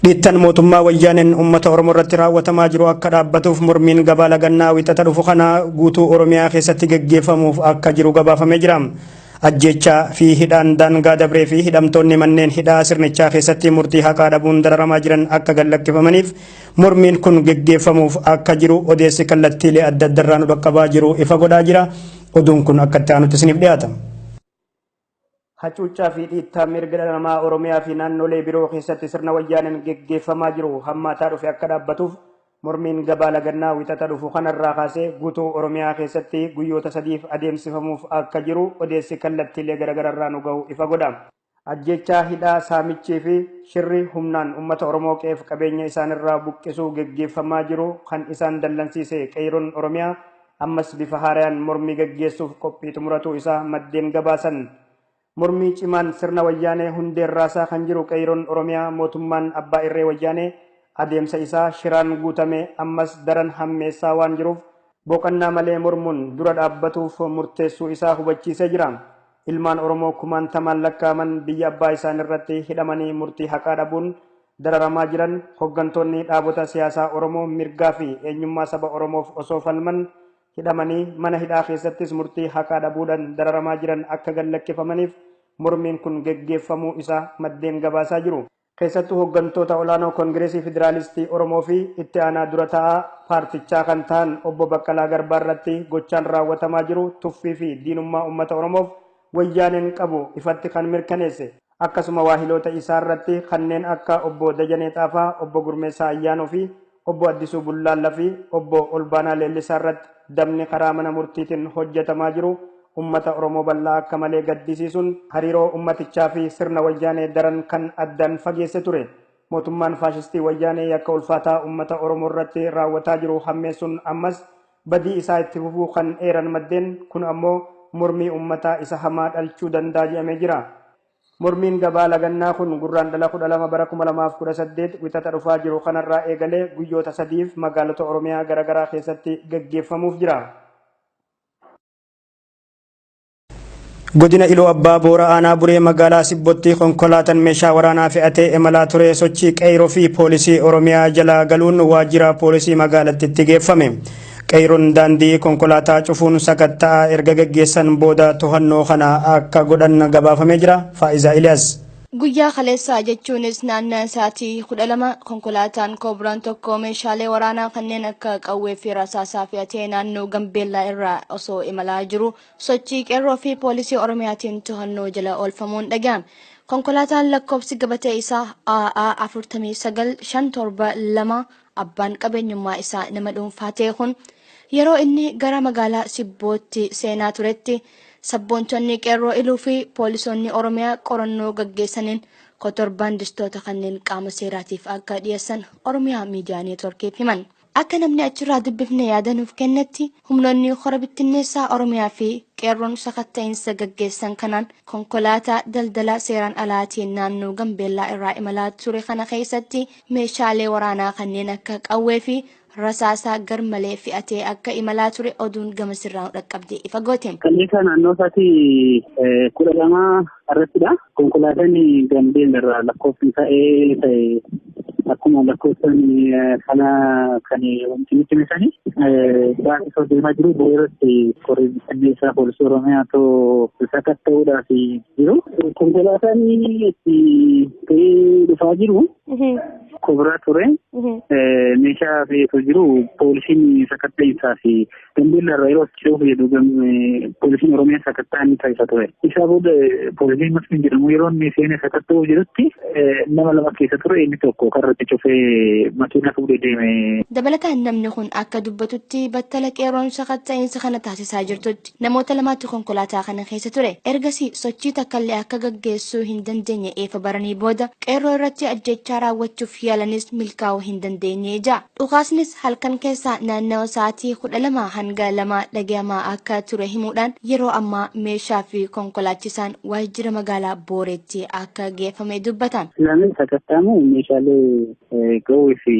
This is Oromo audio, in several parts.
Dhiittan mootummaa Wayyaaneen uummata Oromoo irratti raawwatamaa jiru akka dhaabbatuuf mormiin gabaa lagannaa Wixata dhufu kana guutuu Oromiyaa keessatti geggeeffamuuf akka jiru gabaafamee jira. Ajjeechaa fi hidhaan daangaa dabree fi hidhamtoonni manneen hidhaa sirnichaa keessatti murtii haqaa dhabuun dararamaa jiran akka gad lakkifamaniif mormiin kun geggeeffamuuf akka jiru odeessi kallattiilee adda addarraa nu dhaqqabaa jiru ifa godhaa jira. Oduun kun akka itti aanutti isiniif dhiyaata. Hacuuccaa fi dhiittaa mirga dhala namaa Oromiyaa fi naannolee biroo keessatti sirna Wayyaaneen geggeeffamaa jiru hammaataa dhufe akka dhaabbatuuf mormiin gabaa lagannaa Wixata dhufu kanarraa kaasee guutuu Oromiyaa keessatti guyyoota sadiif adeemsifamuuf akka jiru odeessi kallattiilee garagararraa nu gahu ifa godha. Ajjeechaa, hidhaa, saamichii fi shirri humnaan uummata Oromoo qe'eef qabeenya isaanirraa buqqisuu geggeeffamaa jiru kan isaan dallansiise Qeeyroon Oromiyaa ammas bifa haarayaan mormii gaggeessuuf qophii xumuratuu isaa maddeen gabaasan. Mormii cimaan sirna Wayyaanee hundeen raasaa kan jiru Qeeyroon Oromiyaa mootummaan abbaa irree Wayyaanee adeemsa isaa shiraan guutame ammas daran hammeessaa waan jiruuf boqannaa malee mormuun dura dhaabbatuuf murteessuu isaa hubachiisee jira. Ilmaan Oromoo kumaantamaan lakkaa'aman biyya abbaa isaanirratti hidhamanii murtii haqaa dhabuun dararamaa jiran, hoggantoonni dhaabota siyaasaa Oromoo mirgaa fi eenyummaa saba Oromoof osoo falman hidhamanii mana hidhaa keessattis murtii haqaa dhabuudhan dararamaa jiran akka gad lakkifamaniif mormiin kun geggeeffamuu isaa maddeen gabaasaa jiru. Keessattuu hoggantoota olaanoo Kongireesii Federaalistii Oromoo fi itti aanaa dura taa'aa paartichaa kan tahan Obbo Baqqalaa Garbaa irratti gochaan raawwatamaa jiru tuffii fi diinummaa uummata Oromoof Wayyaaneen qabu ifatti kan mirkaneesse. Akkasuma waahiloota isaa irratti kanneen akka Obbo Dajanee Xaafaa, Obbo Gurmeessaa Ayyaanoo fi Obbo Addisuu Bullaalla fi Obbo Olbaanaa Leellisaa irratti dabni karaa mana murtiitiin hojjetamaa jiru ummata Oromoo bal'aa akka malee gaddisiisuun hariiroo ummatichaa fi sirna Wayyaanee daran kan addaan fageesse ture. Mootummaan faashistii Wayyaanee yakka ulfaataa ummata Oromoo irratti raawwataa jiru hammeessuun ammas badii isaa itti fufuu kan eeran maddeen, kun ammoo mormii ummataa isa hamaa dhalchuu danda'a jedhamee jira. Mormiin gabaa lagannaa kun Gurraandhala 12 bara 2018 Wixata dhufaa jiru kanarraa eegalee guyyoota sadiif magaalota Oromiyaa garagaraa keessatti gaggeeffamuuf jira. Godina Iluu Abbaa Boora Aanaa Buree magaalaa Sibbotti konkolaataan meeshaa waraanaa fe'atee imalaa ture sochii qeeyroo fi poolisii Oromiyaa jala galuun waajjira poolisii magaalattitti geeffame. Qeeyroon daandii konkolaataa cufuun sakatta'aa erga gaggeessan booda to'annoo kana akka godhan gabaafamee jira. Faa'izaa Iliyaas. Guyyaa kaleessaa jechuunis naannaa sa'aatii 12 konkolaataan Koobraan tokko meeshaalee waraanaa kanneen akka qawwee fi rasaasaa fe'atee naannoo Gambeellaa irraa osoo imalaa jiru sochii qeerroo fi poolisii Oromiyaatiin to'annoo jala oolfamuun dhaga'ame. Konkolaataan lakkoofsi gabatee isaa AA 49 572 abbaan qabeenyummaa isaa nama dhuunfaa ta'e kun yeroo inni gara magaalaa Sibbootti seenaa turetti sabboontonni qeerroo Iluu fi poolisoonni Oromiyaa qorannoo gaggeessaniin kotorbaandistoota kanneen qaama seeraatiif akka dhiyeessan Oromiyaa Miidiyaa Neetworkiif himan. Akka namni achirraa dubbifne yaada nuuf kennetti humnoonni kora bittinneessaa Oromiyaa fi qeerroon sakatta'iinsa gaggeessan kanaan konkolaataa daldala seeraan alaatiin naannoo Gambeellaa irraa imalaa ture kana keessatti meeshaalee waraanaa kanneen akka qawwee fi rasaasaa garmalee fe'atee akka imalaa ture oduun gamasirraa nu dhaqqabde ifa goote. Kaleessa naannoo isaatii 12 irrattidha. Konkolaataan Gambeel irraa lakkoofsi isaa ee ta'e akkuma lakkoofsan kana kan wanti nutti himsani. Baay'ee osoo deemaa jiru bu'uuratti koree bittinneessaa poolisii Oromiyaa too sakatta'uudhaaf jiru. Konkolaataan itti ta'ee dhufaa jiru Kobraa ture. Meeshaa fe'eetoo jiru poolisiin sakatta'iinsaa fi Gambeella irraa yeroo achi ce'uuf jedhu poolisiin Oromiyaa sakattaa inni taasisa ture. Isaa booda poolisiin Masfin jedhamu yeroo inni seenee sakatta'uuf jedhutti nama lama keessa ture, inni tokko karratti cufee makiinaa fuudhee deeme. Dabalataan namni kun akka dubbatutti battala qeerroon sakatta'iinsa kana taasisaa jirtutti namoota lamaatu konkolaataa kana keessa ture. Ergasii sochii takkallee akka gaggeessuu hin dandeenye eefa baranii booda qeerroo irratti ajjeechaa raawwachuuf yaalanis milkaa'uu hin dandeenye ja'a. Dhukaasnis halkan keessaa naannawa sa'aatii 12 hanga 2 dhagayamaa akka ture himuudhaan yeroo ammaa meeshaa fi konkolaachisaan waajjira magaalaa Booreetti akka geeffame dubbata. Namni sakatta'amu meeshaalee qawwee fi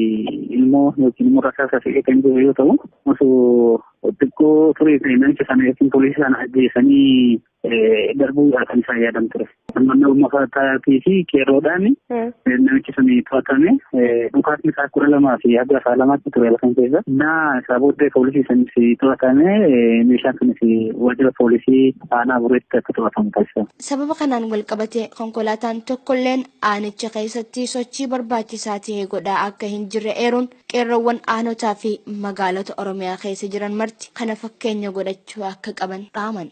ilmoo yookiin immoo rasaasa fe'ee kan jiru yoo ta'u, osoo Xiqqoo turee fi namicha sana yookiin poolisii sana ajjeesanii darbuudhaa kan isaan yaadan ture. Hirmaannaa uummataatii fi qeerroodhaan namichi sun to'atame dhukaasni isaa 12 fi haga sa'a 2tti ture halkan keessa. Naa isaa booddee poolisii sanis to'atame, meeshaan sunis waajjira poolisii aanaa Bureetti akka to'atamu taasifame. Sababa kanaan walqabatee konkolaataan tokkolleen aanicha keessatti sochii barbaachisaa ta'e godhaa akka hin jirre eeruun, qeerroowwan aanotaa fi magaalota Oromiyaa keessa jiran marti kana fakkeenya godhachuu akka qaban dhaaman.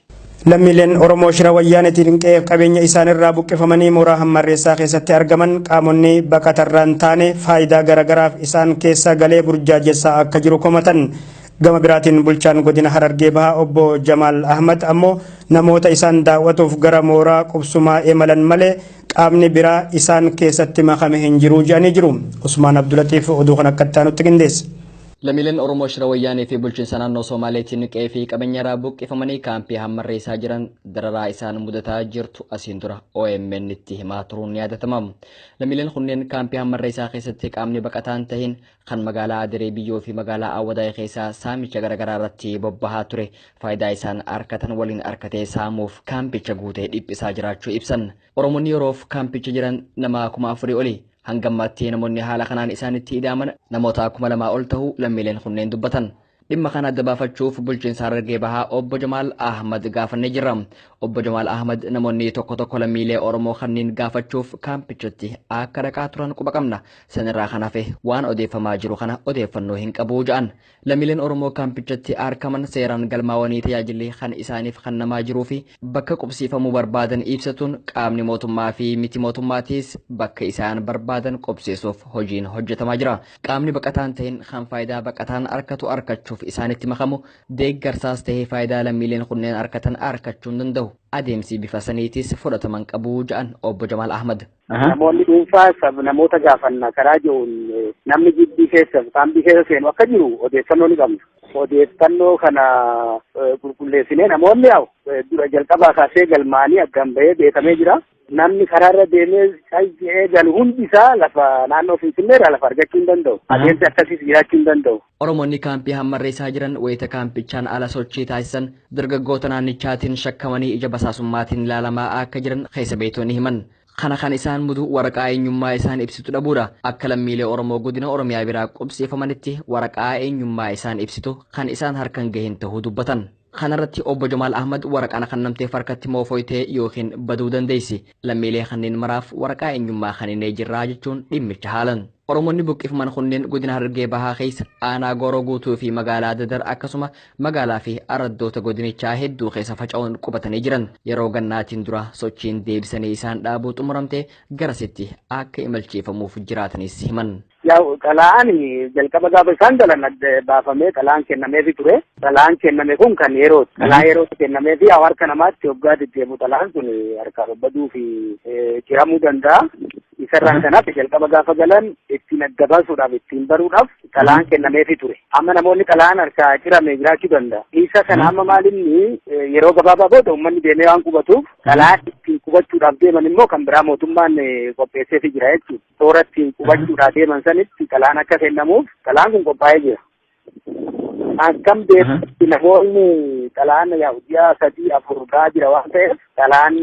Lammiileen Oromoo shira Wayyaaneetiin qe'eef qabeenya isaanirraa buqqifamanii mooraa Hammarreessaa keessatti argaman qaamonni baqatarraan taane faayidaa garagaraaf isaan keessa galee burjaajessaa akka jiru komatan. Gama biraatiin bulchaan godina Harargee Bahaa obbo Jamaal Ahmad ammoo namoota isaan daawwatuuf gara mooraa qubsumaa imalan malee qaamni biraa isaan keessatti makame hin jiru jedhanii jiru. Usmaan Abdulatiif oduu kan akka itti aanutti qindeesse. Lammiileen Oromoo shira Wayyaanee fi bulchiinsa naannoo Somaaleetiin qe'ee fi qabeenya irraa buqqifamanii kaampii Hammarreessaa jiran dararaa isaan mudataa jirtu asiin dura OMN itti himaa turuun ni yaadatama. Lammiileen kunneen kaampii Hammarreessaa keessatti qaamni baqataan tahin kan magaalaa Adiree Biyyoo fi magaalaa Awwadaay keessaa saamicha garaagaraa irratti bobbahaa ture faayidaa isaan argatan waliin argatee saamuuf kaampicha guutee dhiphisaa jiraachuu ibsan. Oromoonni yeroof kaampicha jiran nama 4,000 oli. Hanga ammaatti namoonni haala kanaan isaanitti ida'aman namoota 2,000 ol ta'uu lammiileen kunneen dubbatan. Dhimma kana adda baafachuuf bulchiinsa Harargee Bahaa obbo Jamaal Ahmad gaafannee jirra. Obbo Jamaal Ahmad namoonni tokko tokko lammiilee Oromoo kanneen gaafachuuf kaampichatti akka dhaqaa turan quba qabna. Sanirraa kan hafe waan odeeffamaa jiru kana odeeffannoo hin qabu jedhan. Lammiileen Oromoo kaampichatti argaman seeraan galmaawanii tajaajilli kan isaaniif kennamaa jiruu fi bakka qubsiifamuu barbaadan ibsatuun qaamni mootummaa fi miti mootummaatiis bakka isaan barbaadan qubsiisuuf hojiin hojjetamaa jira. Qaamni baqataan ta'in kan faayidaa baqataan argatu argachuuf isaanitti makamu deeggarsaas ta'ee faayidaa lammiileen kunneen argatan argachuu hin danda'u. Adeemsi bifa saniitis fudhataman qabu jedhan obbo Jamaal Ahmad. Namoonni dhuunfaa namoota gaafanna karaa jiruun namni gibbii keessa kaampii keessa seenu akka jiru odeeffannoo ni qabna. Odeeffannoo kana qulqulleessinee namoonni yaa'u dura jalqabaa kaasee galmaanii addaan bahee beekamee jira. Namni karaarra deemee calqee galu hundi isaa lafa naannoo Finfinneerraa lafa argachuu hin danda'u. Adeemsi akkasiis jiraachuu hin danda'u. Oromoonni kaampii Hammarreessaa jiran wayita kaampichaan ala sochii taasisan dargaggoota naannichaatiin shakkamanii ija basaasummaatiin ilaalamaa akka jiran keessa beektonni himan. Kana kan isaan mudu waraqaa eenyummaa isaan ibsitu dhabuudha. Akka lammiilee Oromoo godina Oromiyaa biraa qubsiifamanitti waraqaa eenyummaa isaan ibsitu kan isaan harkaan gahin ta'uu dubbatan. Kanarratti obbo Jamaal Ahmad waraqaan kan namteef harkatti moofoytee yookiin baduu dandeessi. Lammiilee kanneen maraaf waraqaa eenyummaa kan hin jirraa jechuun dhimmicha haalan. Oromoonni buqqifaman kunneen godina Harargee Bahaa keessa aanaa Gooroo Guutuu fi magaalaa Dadar akkasuma magaalaa fi araddoota godinichaa hedduu keessa faca'uun qubatanii jiran. Yeroo gannaatiin dura sochiin deebisanii isaan dhaabuu xumuramtee garasitti akka imalchiifamuuf jiraatanis himan. Yaa'u xalaan jalqaba gaafa isaan galan adda baafamee xalaan kennameefi ture. Xalaan kenname kun kan yerooti. Xalaa yerootti kennameefi harka namaatti hoggaa deddeemu xalaan kun harkaa babbaduu fi ciramuu danda'a. Isarraan kanaaf jalqaba gaafa galan ittiin adda baasuudhaaf ittiin baruudhaaf xalaan kennameefi ture. Amma namoonni xalaan harkaa cirame jiraachuu danda'a. Isa kana amma maalinni yeroo gabaabaa booda uummanni deemee waan qubatuuf xalaa ittiin qubachuudhaaf deeman immoo kan biraa mootummaan qopheesseefi jira jechuudha. Toora ittiin qubachuudhaaf deeman sanitti xalaan akka kennamuuf xalaan kun qophaa'ee jira. Akkam beektu namoonni xalaan ji'a 3 4 gahaa jira waan ta'eef xalaan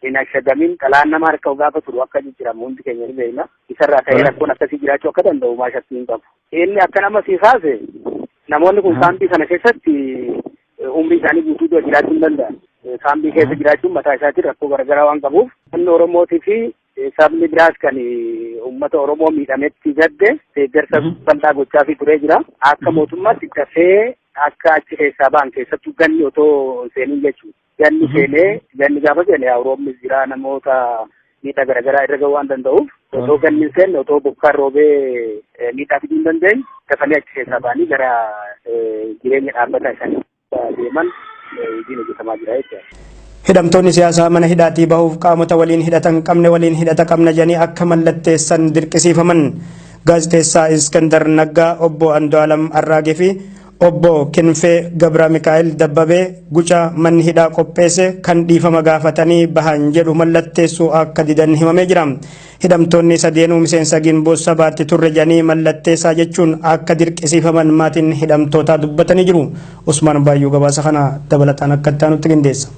hin ashagamin xalaan nama harka gaafa turu akka jijjiiramu hundi keenya ni beekna. Isarraa ka'ee rakkoon akkasii jiraachuu akka danda'u maa shakkii hin qabu. Inni akka nama sii kaase namoonni kun kaampii kana keessatti umrii isaanii guutuu dura jiraachuu hin danda'an. Kaampii keessa jiraachuun mataa isaatiin rakkoo garaagaraa waan qabuuf sabni Oromootii fi sabni biraas kan uummata Oromoo miidhametti gadde deeggarsa bal'aa gochaafii turee jira. Akka mootummaatti dafee akka achi keessaa ba'an keessattuu ganni otoo seenin jechuudha. Ganni seenee ganni gaafa seene roobnis jira namoota miidhaa garaagaraa irra ga'uu waan danda'uuf otoo ganni hin seenne otoo bokkaan roobee miidhaa fiduu hin dandeenye dafanii achi keessaa ba'anii gara jireenya dhaabbataa isaanii deeman hojiin hojjetamaa jira jechuudha. Hidhamtoonni siyaasaa mana hidhaatii bahuuf qaamota waliin hidhatan qabne waliin hidhata qabna jedhanii akka mallatteessan dirqisiifaman. Gaazexeessaa Iskandar Naggaa, obbo Andu'aalam Arraagee fi Obbo Kinfee Gabra Mikaa'el Dabbabee guca manni hidhaa qopheesse kan dhiifama gaafatanii bahan jedhu mallatteessuu akka didan himamee jira. Hidhamtoonni sadeenuu miseensa Ginboot Sabaatti turre jedhanii mallatteessaa jechuun akka dirqisiifaman maatiin hidhamtootaa dubbatanii jiru. Usmaan Baayyuu gabaasa kana dabalataan akka itti aanutti qindeessa.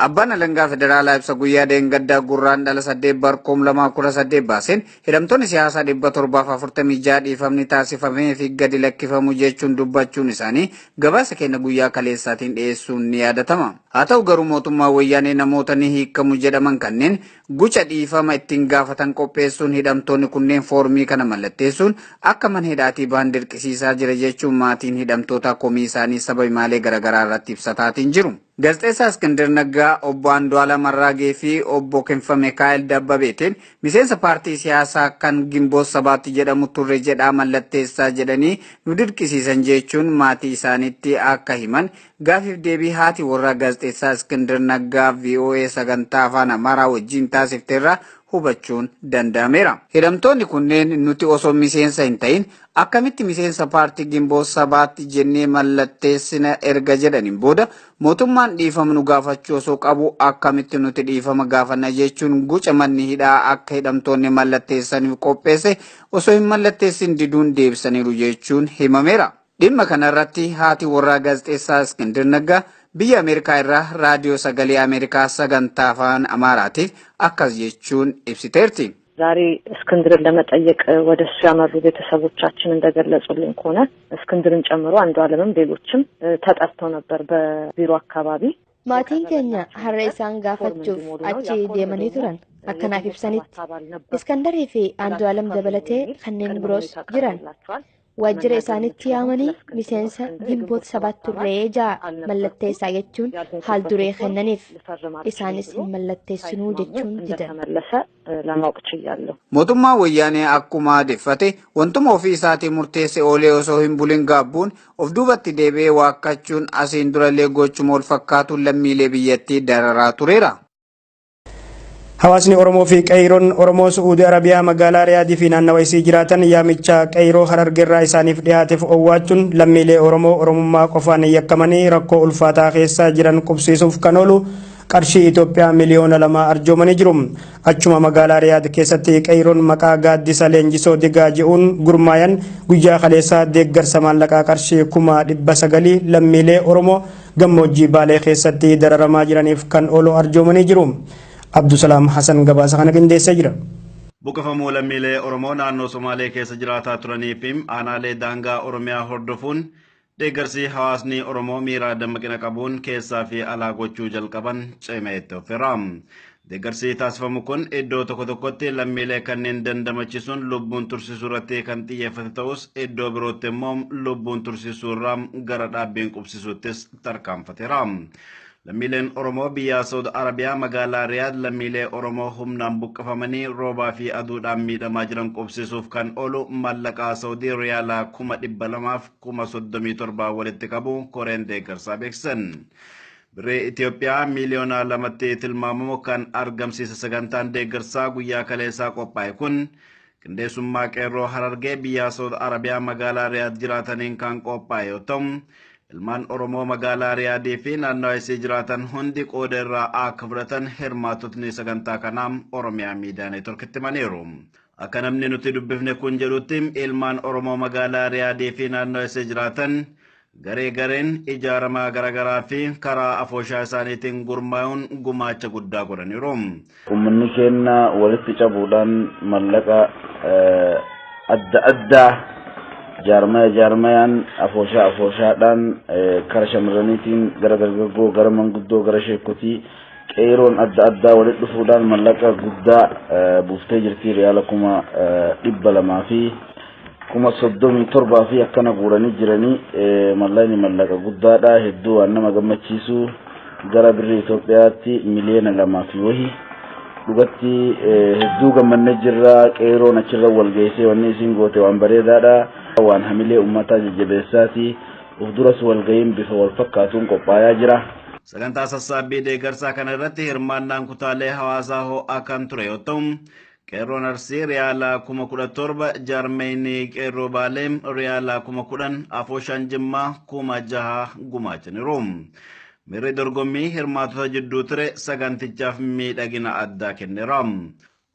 Abbaan alangaa federaalaa ibsa guyyaa deengaddaa Gurraandhala 8 bar 2018 baaseen hidhamtoonni siyaasaa 746 dhiifamni taasifamee fi gadi lakkifamu jechuun dubbachuun isaanii gabaasa keenya guyyaa kaleessaatiin dhiyeessuun ni yaadatama. Haa ta'u garuu, mootummaa Wayyaanee namoota ni hiikamu jedhaman kanneen guca dhiifama ittiin gaafatan qopheessuun hidhamtoonni kunneen foormii kana mallatteessuun akka mana hidhaatii bahan dirqisiisaa jira jechuun maatiin hidhamtoota komii isaanii saba himaalee garaagaraa irratti ibsataatiin jiru. Gaazexeessaa Iskindir Naggaa, obbo Andu'aalam Arraagee fi obbo Kinfa Mikaa'el Dabbabeetiin miseensa paartii siyaasaa kan Gimboot Sabaatti jedhamu turre jedhaa mallatteessaa jedhanii nu dirqisiisan jechuun maatii isaaniitti akka himan gaafiif deebii haati warraa gaazexeessaa Iskindir Naggaa VOA sagantaa Afaan Amaaraa wajjin taasifteerra hubachuun danda'ameera. Hidhamtoonni kunneen nuti osoo miseensa hin ta'in akkamitti miseensa paartii Gimboot Sabaatti jennee mallatteessina erga jedhaniin booda, mootummaan dhiifama nu gaafachuu osoo qabu akkamitti nuti dhiifama gaafanna jechuun guca manni hidhaa akka hidhamtoonni mallatteessaniif qopheesse osoo hin mallatteessin diduun deebisaniiru jechuun himameera. Dhimma kanarratti haati warraa gaazexeessaa Iskindir Naggaa biyya Ameerikaa irraa Raadiyoo Sagalee Ameerikaa sagantaa Afaan Amaaraatiif akkas jechuun ibsiteerti. ዛሬ እስክንድርን ለመጠየቅ ወደ እሱ ያመሩ ቤተሰቦቻችን እንደገለጹልኝ ከሆነ እስክንድርን ጨምሮ አንዱ አለምም ሌሎችም ተጠርተው ነበር በቢሮ አካባቢ። Maatiin keenya har'a isaan gaafachuuf achi deemanii turan. Akkanaaf ibsanitti, Iskandarii fi Andu'aalam dabalatee kanneen biroos jiran waajjira isaanitti yaamanii miseensa Gimboot Sabaatti turree ja'a mallatteessaa jechuun haal duree kennaniif, isaanis hin mallatteessinuu jechuun didan. እንደተመለሰ ለማወቅ ችያለሁ። Mootummaan Wayyaanee akkuma aadeffate wantuma ofii isaatii murteesse oolee osoo hin bulin gaabbuun of duubatti deebi'ee waakkachuun asiin durallee gochuma wal fakkaatuun lammiilee biyyattii dararaa tureera. Hawaasni Oromoo fi qeeyroon Oromoo Su'uudii Arabiyaa magaalaa Riyaadii fi naannawa isii jiraatan yaamicha qeeyroo Harargeerraa isaaniif dhiyaateef owwaachuun lammiilee Oromoo Oromummaa qofaan yakkamanii rakkoo ulfaataa keessa jiran qubsiisuuf kan oolu qarshii Itoophiyaa 2,000,000 arjoomanii jiru. Achuma magaalaa Riyaad keessatti qeeyroon maqaa gaaddisa leenjisoo digaa je'uun gurmaayan guyyaa kaleessaa deeggarsa maallaqaa qarshii 900,000 lammiilee Oromoo gammoojjii Baalee keessatti dararamaa jiraniif kan oolu arjoomanii jiru. Abdusalaam Hasan gabaasa kana qindeessee jira. Buqifamuu lammiilee Oromoo naannoo Somaalee keessa jiraataa turanii fi aanaalee daangaa Oromiyaa hordofuun deeggarsi hawaasni Oromoo miira dammaqina qabuun keessaa fi alaa gochuu jalqaban cimee itti fufeera. Deeggarsi taasifamu kun iddoo tokko tokkotti lammiilee kanneen dandamachiisuun lubbuun tursiisuu irratti kan xiyyeeffate ta'us, iddoo birootti immoo lubbuun tursiisuu irraa gara dhaabbiin qubsiisuuttis tarkaanfateera. Lammiileen Oromoo biyya Saudi Arabiyaa magaalaa Riyaad lammiilee Oromoo humnaan buqqifamanii roobaa fi aduudhaan miidhamaa jiran qubsiisuuf kan oolu mallaqaa Saudii riyaalaa 237,037 walitti qabu koreen deeggarsaa beeksisan. Birrii Itoophiyaa 2,000,000tti tilmaamamu kan argamsiisa sagantaan deeggarsaa guyyaa kaleessaa qophaa'e kun qindeessummaa qeerroo Harargee biyya Saudi Arabiyaa magaalaa Riyaad jiraataniin kan qophaa'e yoo ta'u, ilmaan Oromoo magaalaa Riyaadii fi naannoo isii jiraatan hundi qooda irraa akka fudhatan hirmaattotni sagantaa kanaa Oromiyaa Miidiyaa Neetworkitti himaniiru. Akka namni nuti dubbifne kun jedhutti, ilmaan Oromoo magaalaa Riyaadii fi naannoo isii jiraatan garee gareen ijaaramaa garaagaraa fi karaa afooshaa isaaniitiin gurmaa'uun gumaacha guddaa godhaniiru. Uummanni keenya walitti cabuudhaan mallaqa adda addaa jaarmaya jaarmayaan, afooshaa afooshaadhaan, kara shamarraniitiin, gara dargaggoo, gara manguddoo, gara sheekotii, qeeroon adda addaa walitti dhufuudhaan mallaqa guddaa buuftee jirti. Riyaala 237,000 fi akkana guuranii jiranii. Mallaqni mallaqa guddaadha, hedduu waan nama gammachiisu. Gara birrii Itoophiyaatti 2,000,000 fi wahi. Dhugatti hedduu gammannee jirra. Qeeroon achirra wal geessee wanni isin goote waan bareedaadha, waan hamilee uummataa jajjabeessaati. Uf duras walga'iin bifa wal fakkaatuun qophaayaa jira. Sagantaa sassaabbii deeggarsaa kana irratti hirmaannaan kutaalee hawaasaa ho'aa kan ture yoo ta'u, Qeerroon Arsii Riyaala 17,000, Jaarmeenii Qeerroo Baalee Riyaala 10,000, Afooshaan Jimmaa 6,000 gumaachaniiru. Miirri dorgommii hirmaatota jidduu ture sagantichaaf miidhagina addaa kenneera.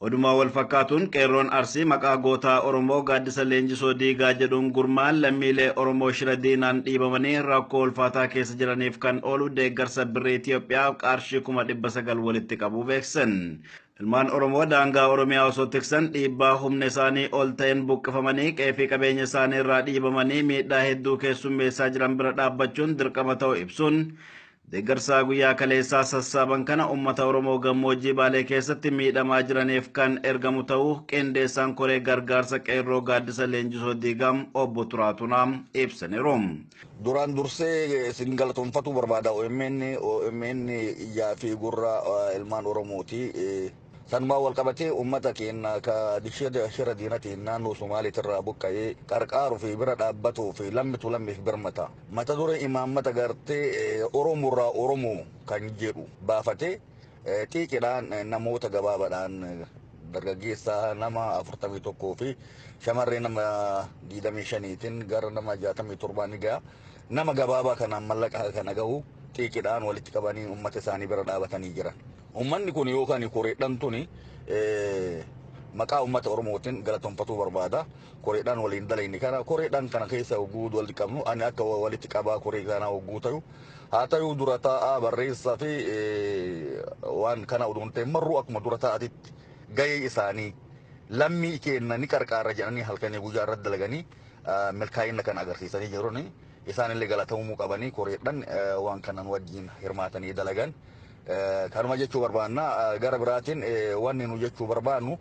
Odumaa wal fakkaatuun qeerroon Arsii maqaa gootaa Oromoo Gaaddisa Leenjisoo Diigaa jedhuun gurmaan lammiilee Oromoo shira diinaan dhiibamanii rakkoo ulfaataa keessa jiraniif kan oolu deeggarsa birrii Itoophiyaa qarshii 900,000 walitti qabuu beeksisan. Ilmaan Oromoo daangaa Oromiyaa osoo tiksan dhiibbaa humna isaanii ol ta'een buqqifamanii qe'ee fi qabeenya isaanii irraa dhiibamanii miidhaa hedduu keessummeessaa jiran bira dhaabbachuun dirqama ta'uu ibsuun deeggarsa guyyaa kaleessaa sassaaban kana uummata Oromoo gammoojjii Baalee keessatti miidhamaa jiraniif kan ergamu ta'uu qindeessaan koree gargaarsa qeerroo Gaaddisa Leenjisoo Diigaa obbo Turaatunaa ibsaniiru. Duraan dursee isin galatoonfatuu barbaada. OMN ijaa fi gurra ilmaan Oromooti. Sanumaa wal qabatee uummata keenya ka shira diinatiin naannoo Somaaliitirraa buqqa'ee qarqaaruu fi bira dhaabbatuu fi lammitu lammiif birmata. Mata duree imaammata gartee Oromoorraa Oromoo kan jedhu baafatee xiiqidhaan namoota gabaabaadhaan dargaggeessa nama 41 fi shamarree nama 25tiin gara nama 67 ni ga'a. Nama gabaabaa kanaan mallaqa kana gahu xiiqidhaan walitti qabanii uummata isaanii bira dhaabatanii jiran. Uummanni kun yookaan koreedhaan tuni maqaa uummata Oromootiin galatoonfatuu barbaada. Koreedhaan waliin dalayni kana koreedhaan kana keessa hogguu walitti qabnu ani akka walitti qabaa koree kanaa hogguu ta'u haa ta'u dura taa'aa barreessaa fi waan kana oduun ta'e marruu akkuma dura taa'atitti gahee isaanii lammii keenya ni qarqaarra jedhanii halkanii guyyaa irratti dalaganii milkaa'ina kan agarsiisanii jiruni. Isaanillee galatamuu qabanii koreedhaan waan kanan wajjin hirmaatanii dalagan. Kanuma jechuu barbaanna. Gara biraatiin wanni nu jechuu barbaannu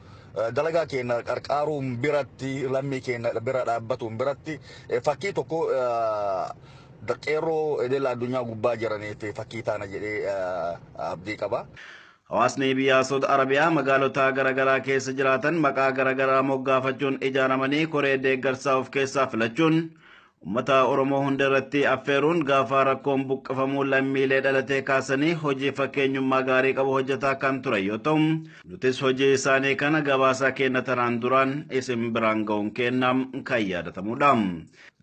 dalagaa keenya qarqaaruun biratti lammii keenya bira dhaabbatuun biratti fakkii tokko qeerroo edela addunyaa gubbaa jiraniif fakkii taana jedhee abdii qaba. Hawaasni biyya Saudi Arabiyaa magaalota garaagaraa keessa jiraatan maqaa garaagaraa moggaafachuun ijaaramanii koree deeggarsaa of keessaa filachuun uummata Oromoo hunda irratti affeeruun gaafa rakkoon buqqifamuu lammiilee dhalatee kaasanii hojii fakkeenyummaa gaarii qabu hojjetaa kan ture yoo ta'u, nutis hojii isaanii kana gabaasaa keenya tanaan duraan isin biraan ga'uun keenya kan yaadatamudha.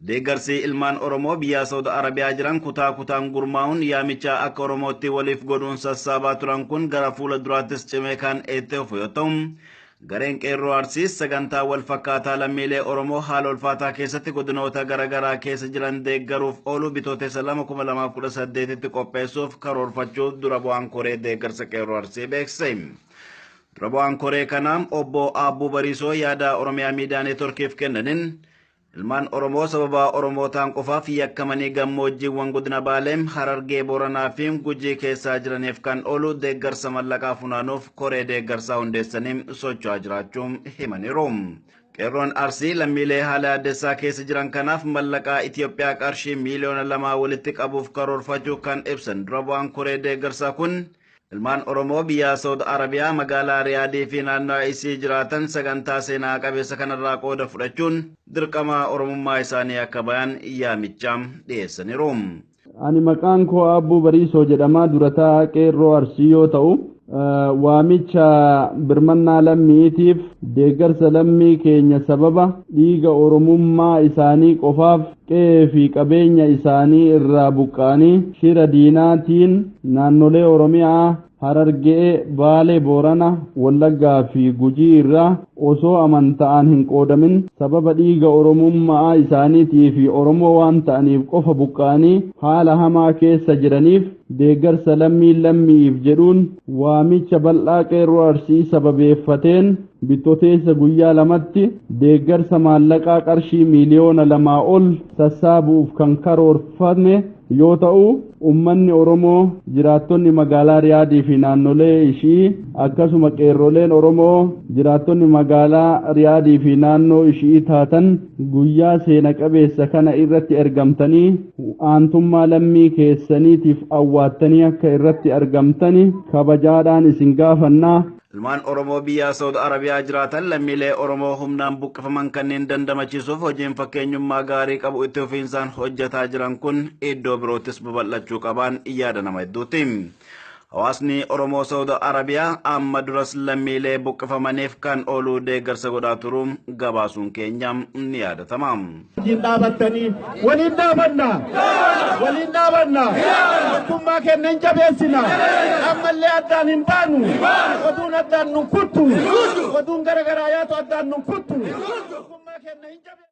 Deeggarsi ilmaan Oromoo biyya Saudi Arabiyaa jiran kutaa kutaan gurmaa'uun yaamicha akka Oromootti waliif godhuun sassaabaa turan kun gara fuula duraattis cimee kan itti fufu yoo ta'u, gareen qeerroo Arsiis sagantaa wal fakkaataa lammiilee Oromoo haala ulfaataa keessatti godinoota garaagaraa keessa jiran deeggaruuf oolu bitootessa 2,2018tti qopheessuuf karoorfachuu dura bu'aan koree deeggarsa qeerroo Arsii beeksise. Dura bu'aan koree kanaa obbo Aabbuu Bariisoo yaada Oromiyaa Miidiyaa Neetworkiif kennaniin ilmaan Oromoo sababa Oromootaan qofaaf yakkamanii gammoojjiiwwan godina Baalee, Harargee, Booranaa fi Gujii keessaa jiraniif kan oolu deeggarsa mallaqaa funaanuuf koree deeggarsaa hundeessanii socho'aa jiraachuu himaniiru. Qeerroon Arsii lammiilee haala addessaa keessa jiran kanaaf mallaqaa Itoophiyaa qarshii 2,000,000 walitti qabuuf karoorfachuu kan ibsan dura bu'aan koree deeggarsaa kun ilmaan Oromoo biyya Saudi Arabiyaa magaalaa Riyaadii fi naannoo isii jiraatan sagantaa seenaa qabeessa kanarraa qooda fudhachuun dirqama Oromummaa isaanii akka bayan yaamicha dhiyeessaniiru. Ani maqaan koo Aabbuu Bariisoo jedhama. Durataa qeerroo Arsii yoo ta'u, waamicha birmannaa lammiitiif deeggarsa lammii keenya sababa dhiiga Oromummaa isaanii qofaaf qe'ee fi qabeenya isaanii irraa buqqa'anii shira diinaatiin naannolee Oromiyaa Harargee, Baalee, Boorana, Wallaggaa fi Gujii irraa osoo amantaan hin qoodamin sababa dhiiga Oromummaa isaaniitii fi Oromoo waan ta'aniif qofa buqqa'anii haala hamaa keessa jiraniif deeggarsa lammii lammiif jedhuun waamicha bal'aa qeerroo Arsii sababeeffateen bittoteessa guyyaa lamatti deeggarsa maallaqaa qarshii 2,000,000 ol sassaabuuf kan karoorfame yoo ta'u, uummanni Oromoo jiraattonni magaalaa Riyaadii fi naannolee ishii akkasuma qeerroleen Oromoo jiraattonni magaalaa Riyaadii fi naannoo ishii taatan guyyaa seena qabeessa kana irratti argamtanii aantummaa lammii keessaniitiif awwaattanii akka irratti argamtani kabajaadhaan isin gaafannaa. Ilmaan Oromoo biyya Saudi Arabiyaa jiraatan lammiilee Oromoo humnaan buqqifaman kanneen dandamachiisuuf hojiin fakkeenyummaa gaarii qabu itti fufiinsaan hojjetaa jiran kun iddoo biroottis babal'achuu qaban yaada nama hedduuti. Hawaasni Oromoo Saawud Arabiyaa amma duras lammiilee buqqifamaniif kan oolu deeggarsa godhaa turuun gabaasuun keenya ni yaadatama. Waliin dhaabattanii waliin dhaabanna, waliin dhaabanna, tokkummaa keenya hin jabeessina, ammallee addaan hin baanu, oduun addaan nun kuttu, oduun garagaraa yaatu addaan nun kuttu, tokkummaa keenya hin jabeessina.